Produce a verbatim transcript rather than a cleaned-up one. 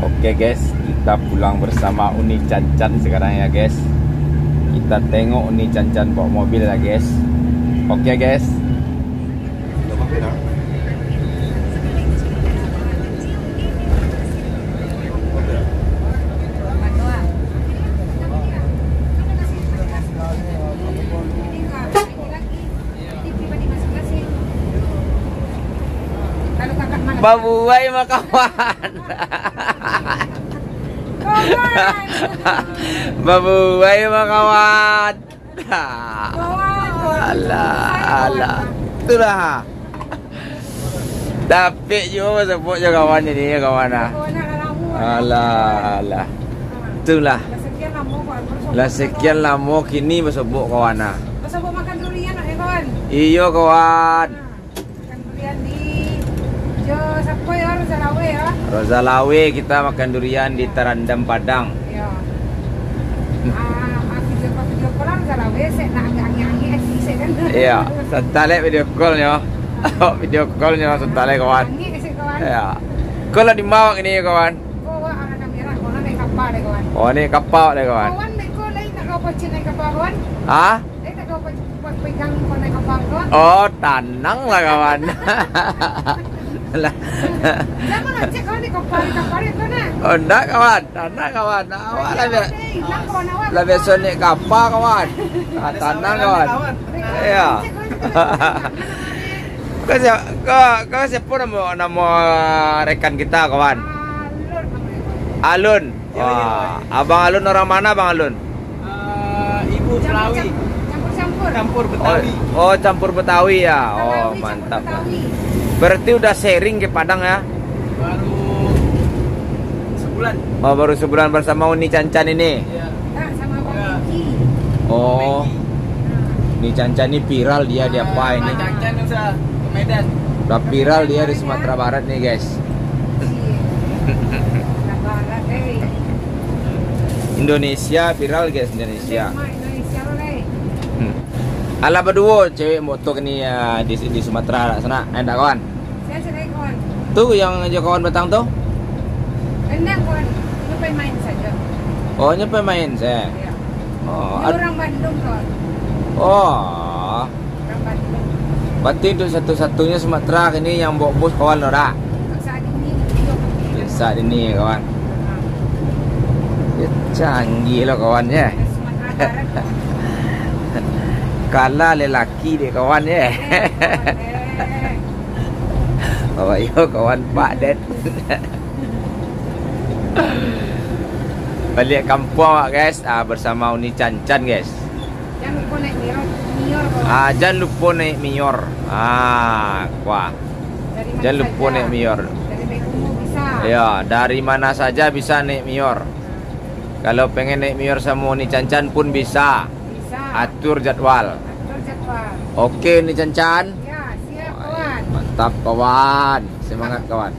Oke guys, kita pulang bersama Uni Cancan sekarang ya guys. Kita tengok Uni Cancan bawa mobil ya guys. Oke guys. Babuai mah kawan. Babuai mah kawan. Alah, alah. Itulah. Dapik juo basobok jo kawan ini, kawan ah. Alah, alah. Itulah. Lah sekian lamo kini basobok kawan ah. Basobok makan durian, eh, kawan? Iyo, kawan. Makan durian di, jo, siapo yo, Rozalawe yo? Rozalawe, kita makan durian di Tarandam Padang. Iyo. Ah, ah, video call, video call lah Rozalawe, sek nak agak angek-angek, sek kan? Iyo, santai lek video call nyo. Video call nyo santai lek, kawan. Angek sek, kawan. Iyo. Kalau di ma wak kini, kawan? Ko wak anak kamera, ko naiak kapal deh, kawan. Oh, naiak kapal deh, kawan. Kawan, beko lai nak ka Pacin naiak kapal, kawan? Hah? Lai nak ka Pacin, buat pegang ko naiak kapal, kawan? Oh, tanang lah, kawan. Lah. Jangan ngecek, kawan, di kapal, di kapal itu, nah. Oh, ndak, kawan. Tanang, kawan. Awak lah, kawan, awak. Lah biaso naiak kapal, kawan. Ah, tanang, kawan. Iyo. Ngecek, kawan, itu, kawan. Kau sia-, kau, kau siapo namo, namo rekan kita, kawan? Alun namo dia, kawan. Alun. Iyo, iyo. Wah, Abang Alun orang mana, Bang Alun? Eh, ibu Betawi. Campur-campur. Campur Betawi. Oh, oh, campur Betawi ya. Oh, mantap. Betawi. Berarti udah sering ke Padang ya? Baru sebulan. Oh, baru sebulan bersama Uni Cancan ini? Iya. Nah, sama Bang Eki. Oh. Uni Cancan ini viral dia, di apa ini? Bang Cancan udah ke Medan. Udah viral dia di Sumatera Barat nih, guys. Iya. Sumatera Barat, eh. Indonesia viral, guys, Indonesia. Sama Indonesia lo, eh. Hmm. Alah baduo cewek moto kini, ah, di, di Sumatera sana, eh, ndak, kawan? Saya sudah, kawan. Tu yang jo kawan batang tu? Indak, kawan. Nyo pai main saja. Oh, nyo pai main saja. Iya. Oh, orang Bandung, kawan. Oh. Orang Bandung. Berarti itu satu-satunya Sumatera kini yang bawa bus, kawan, lo dak? Untuk saat ini, iya. Saat ini, kawan. Ah. Ya, canggih lo, kawan, ya. Sumatera Barat, kawan. Kalah lelaki deh, kawan, ya. Eh, kawan, eh. Awak yo, kawan, Pak Det. Baliak kampuang awak, guys. Ah, bersama Uni Cancan, guys. Jan lupo naiak mior, mior, kawan. Ah, jan lupo naiak mior. Ah, wah. Jan lupo naiak mior. Dari Baikumu bisa. Ya, dari mana saja bisa naiak mior. Kalau pengen naiak mior samo Uni Cancan pun bisa. Bisa. Atur jadwal. Atur jadwal. Oke, Uni Cancan. Ya, siap, kawan. Mantap, kawan. Semangat, kawan.